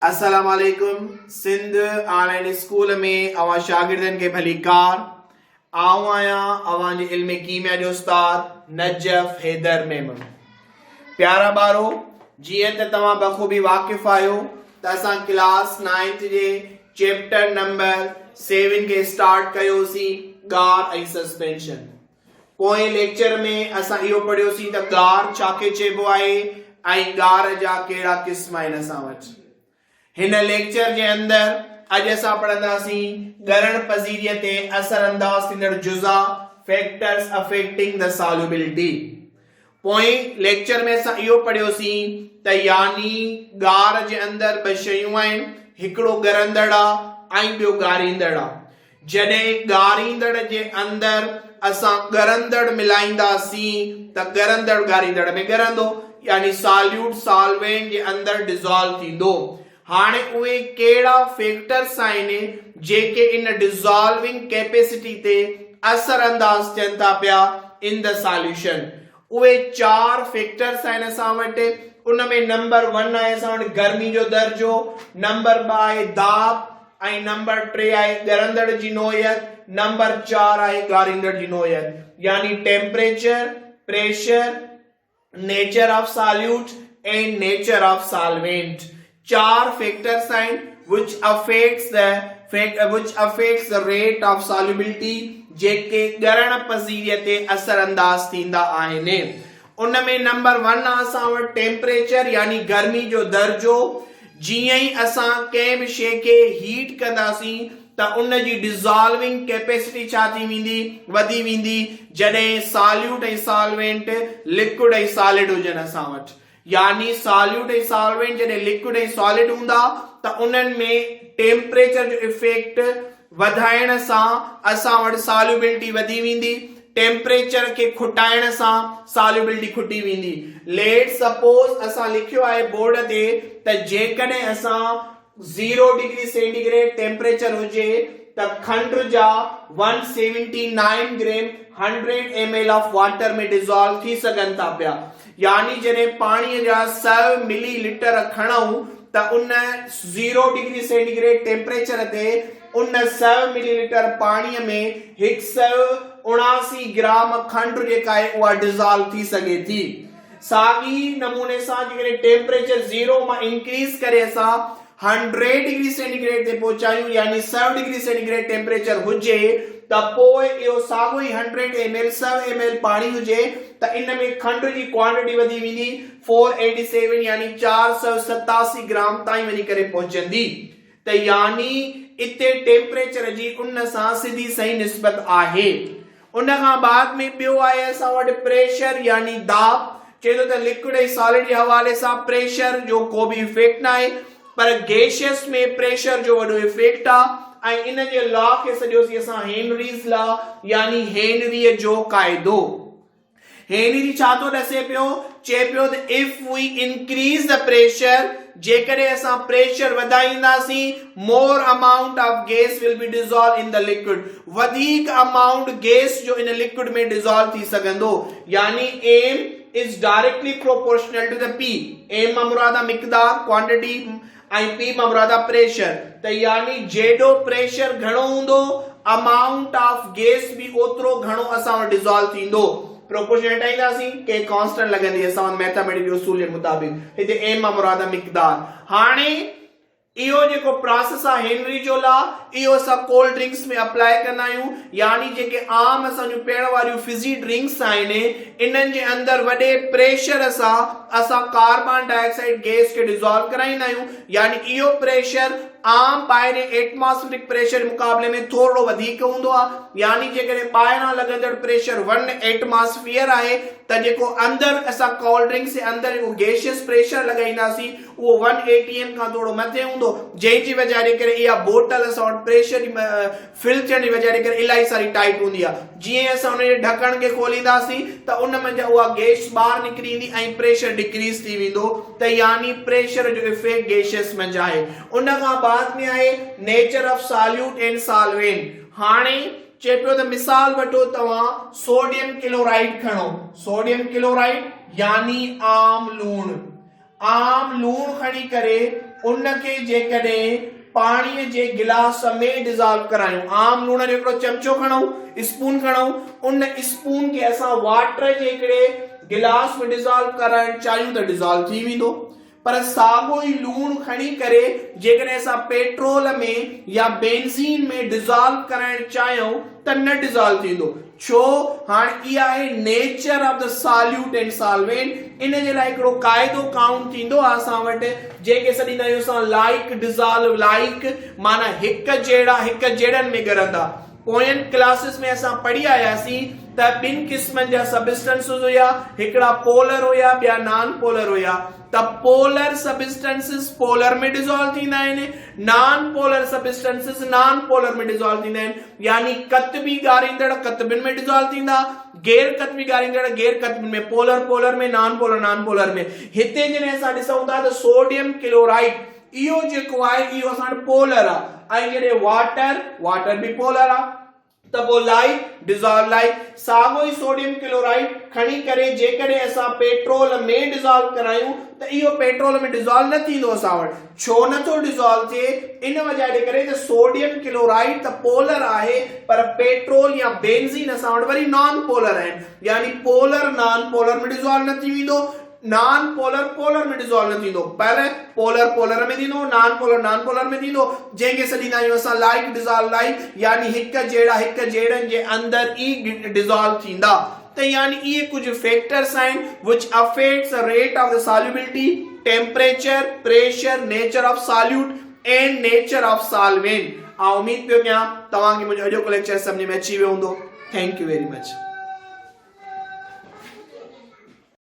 السلام عليڪم سنڌ آن line school ۾ اوهان شاگردن کي ڀليڪار. آئون آهيان اوهان جي علم ڪيميا جو استاد نجف حيدر ميمڻ. پيارا ٻارو، جيئن ته توهان بخوبي واقف آهيو ته اسان ڪلاس نائنٿ جي چيپٽر نمبر سيون کي اسٽارٽ ڪيوسين، ڳار ۽ سسپينشن. پوئين ليڪچر ۾ اسان اهو پڙهيوسين ته ڳار ڇا کي چئبو آهي ۽ ڳار جا ڪهڙا قسم آهن اسان وٽ. هن ليڪچر جي اندر اڄ اسان پڙهنداسين ڳرڻ پذيريء تي اثر انداز ٿيندڙ جزا، Factors Affecting the Solubility. پوئين ليڪچر ۾ اسان اهو پڙهيوسين ته يعني ڳار جي اندر ٻه شيون آهن، هڪڙو ڳرندڙ آ ۽ ٻيو ڳاريندڙ آ. جڏهن ڳاريندڙ جي اندر اسان ڳرندڙ ملائينداسين ته ڳرندڙ ڳاريندڙ ۾ ڳرندو يعني ساليوٽ سالوينٽ جي اندر ڊزالو ٿيندو. هاڻي اهي ڪهڙا فيڪٽرس آهن جيڪي ان ڊزالونگ ڪيپيسٽي تي اثر انداز ٿين ٿا پيا ان the solution. اهي چار فيڪٽرس آهن اسان وٽ، ان ۾ نمبر ون آهي اسان وٽ گرمي جو درجو، نمبر ٻه آهي داٻ ۽ نمبر ٽي آهي ڳرندڙ جي نوعيت، نمبر چار آهي ڳاريندڙ جي نوعيت يعني temperature, pressure, nature of solute ۽ nature of solvent. چار فيڪٽرس آهن which affects the which affects the rate of solubility جيڪي ڳرڻ پذيريء تي اثر انداز ٿيندا آهن. ان ۾ نمبر ون آ اسان وٽ ٽيمپريچر يعني گرمي جو درجو. جيئن ئي اسان ڪنهن به شيء کي هيٽ ڪنداسين ته ان جي ڊزالونگ ڪيپيسٽي ڇا ٿي ويندي؟ وڌي ويندي. جڏهن ساليوٽ ۽ سالوينٽ لڪوڊ ۽ سالڊ هجن اسان وٽ يعني ساليوٽ ۽ سالوينٽ جڏهن لڪوڊ ۽ سالڊ هوندا ته انهن ۾ ٽيمپريچر جو افيڪٽ وڌائڻ سان اسان وٽ ساليوبلٽي وڌي ويندي، ٽيمپريچر کي کٽائڻ سان ساليوبلٽي کٽي ويندي. ليٽ سپوز اسان لکيو آهي بورڊ تي ته جيڪڏهن اسان zero degree centigrade temperature هجي ته کنڊ جا one seventy nine gram hundred M L of water ۾ dissolve ٿي سگهن ٿا پيا يعني جڏهن پاڻي جا سؤ ملي لٽر کڻون ته ان zero degree centigrade temperature تي ان سؤ ملي لٽر پاڻي ۾ هڪ سؤ اڻاسي گرام کنڊ جيڪا آهي اها ڊزالو ٿي سگهي ٿي. ساڳي نموني سان جيڪڏهن ٽيمپريچر زيرو مان انڪريز ڪري اسان هنڊريڊ ڊگري سينٽي گريڊ تي پهچايون يعني سؤ ڊگري سينٽي گريڊ ٽيمپريچر هجي ته پوء اهو ساڳو ئي هنڊريڊ ايم ايل سؤ ايم ايل پاڻي هجي ته ان ۾ کنڊ جي ڪوانٽٽي وڌي ويندي فور ايٽي سيون يعني 487 گرام تائين وڃي ڪري پهچندي ته يعني اتي ٽيمپريچر جي ان سان سڌي سئين نسبت آهي. ان کان بعد ۾ ٻيو آهي اسان وٽ پريشر يعني داٻ. چئي ٿو ته لڪوڊ ۽ سالڊ جي حوالي سان پريشر جو ڪو به افيڪٽ ناهي پر گيشس ۾ پريشر جو وڏو افيڪٽ آ ۽ ان جي لا کي سڏيوسين اسان هينريز لا يعني هينريء جو قاعدو. هينري ڇا ٿو ڏسي پيو؟ چئي پيو ته if we increase the pressure جيڪڏهن اسان pressure وڌائينداسين more amount of gas will be dissolve in the liquid وڌيڪ امائونٽ گيس جو ان لڪوڊ ۾ ڊزالو ٿي سگهندو يعني M is directly proportional to the P M مان مراد آ مقدار ڪوانٽٽي ۽ پي مان مراد آ پريشر ته يعني جيڏو پريشر گهڻو هوندو امائونٽ آف گيس به اوترو گهڻو اسان وٽ ڊزالو ٿيندو. پروپورشن هٽائينداسين ڪي ڪانسٽنٽ لڳندي اسان وٽ ميٿاميٽڪس جي اصول جي مطابق هتي ايم مان مراد آ مقدار. هاڻي اهو جيڪو پراسيس آ هينري جو لا اهو اسان ڪولڊ ڊرنڪس ۾ اپلائي ڪندا آهيون يعني جيڪي عام اسان جون پيئڻ واريون فزي ڊرنڪس آهن انهن جي اندر وڏي پريشر سان اسان ڪاربان ڊاء آڪسائيڊ گيس کي ڊزالو ڪرائيندا آهيون يعني اهو پريشر عام ٻاهرين ايٽماسفيرڪ پريشر جي مقابلي ۾ ٿورڙو وڌيڪ هوندو آهي يعني جيڪڏهن ٻاهران لڳندڙ پريشر ون ايٽماسفيئر آهي ته جيڪو اندر اسان ڪولڊ ڊرنڪس جي اندر جيڪو گيشيس پريشر لڳائينداسين اهو ون اي ٽي ايم کان ٿورو مٿي هوندو جنهن جي وجهه جي ڪري اها بوٽل اسان وٽ پريشر جي فل ٿيڻ جي وجهه جي ڪري الاهي ساري ٽائيٽ هوندي آهي. جيئن ئي اسان ان جي ڍڪڻ کي کولينداسين ته ان منجهان اها گيس ٻاهر نڪري ايندي ۽ پريشر ڊڪريز ٿي ويندو ته يعني پريشر جو افيڪٽ گيشس منجهه آهي. ان کان بعد ۾ آهي nature of solute and solvent. هاڻي چئي پيو ته مثال وٺو توهان سوڊيم ڪلورائيڊ کڻو، سوڊيم ڪلورائيڊ يعني عام لوڻ. عام لوڻ کڻي ڪري ان کي جيڪڏهن پاڻي جي گلاس ۾ ڊزالو ڪرايون، عام لوڻ جو هڪڙو چمچو کڻون، اسپون کڻون، ان اسپون کي اسان واٽر جي هڪڙي گلاس ۾ ڊزالو ڪرائڻ چاهيون ته ڊزالو ٿي ويندو. پر ساڳو ئي لوڻ کڻي ڪري جيڪڏهن اسان پيٽرول ۾ يا بينزين ۾ ڊزالو ڪرائڻ چاهيون ته نه ڊزالو ٿيندو. ڇو؟ هاڻ اها آهي nature of the solute and solvent. ان جي لاء هڪڙو قاعدو ڪائونٽ ٿيندو آهي اسان وٽ جنهن کي سڏيندا آهيون اسان لائيڪ ڊزالو لائيڪ معنيٰ هڪ جهڙا هڪ جهڙن ۾ ڳرندا. پوين ڪلاسز ۾ اسان پڙهي آياسين ته ٻن قسمن جا سبسٽنسز هيا، هڪڙا پولر هيا ٻيا نان پولر هيا ته پولر سبسٽنسز پولر ۾ ڊزالو ٿيندا آهن، non polar substances non polar ۾ dissolve ٿيندا آهن يعني قطبي ڳاريندڙ قطبين ۾ ڊزالو ٿيندا، غير قطبي ڳاريندڙ غير قطبين ۾ polar polar ۾ non polar non polar ۾. هتي جڏهن اسان ڏسون ٿا ته سوڊيم ڪلورائيڊ اهو جيڪو آهي اهو اسان وٽ پولر آهي ۽ جڏهن واٽر واٽر به پولر آهي ته پوء لائيڪ ڊزالو لائيڪ ساڳو ئي سوڊيم ڪلورائيڊ کڻي ڪري جيڪڏهن اسان پيٽرول ۾ ڊزالو ڪرايون ته اهو پيٽرول ۾ ڊزالو نه ٿيندو اسان وٽ ڇو نه ٿو ڊزالو ٿئي ان وجه جي ڪري ته سوڊيم ڪلورائيڊ ته پولر آهي پر پيٽرول يا بينزين اسان وٽ وري نان پولر آهن يعني پولر نان پولر ۾ ڊزالو نه ٿي ويندو نان پولر پولر ۾ ڊزالو نه ٿيندو پر پولر پولر ۾ ٿيندو نان پولر نان پولر ۾ ٿيندو جنهن کي سڏيندا آهيون اسان لائيڪ ڊزالو لائيڪ يعني هڪ جهڙا هڪ جهڙن جي اندر ئي ڊزالو ٿيندا ته يعني اهي ڪجهه فيڪٽرس آهن which affects the rate of the solubility temperature pressure nature of solute and nature of solvent آئون اميد پيو ڪيان توهان کي منهنجو اڄوڪو ليڪچر سمجهه ۾ اچي ويو هوندو thank you very much.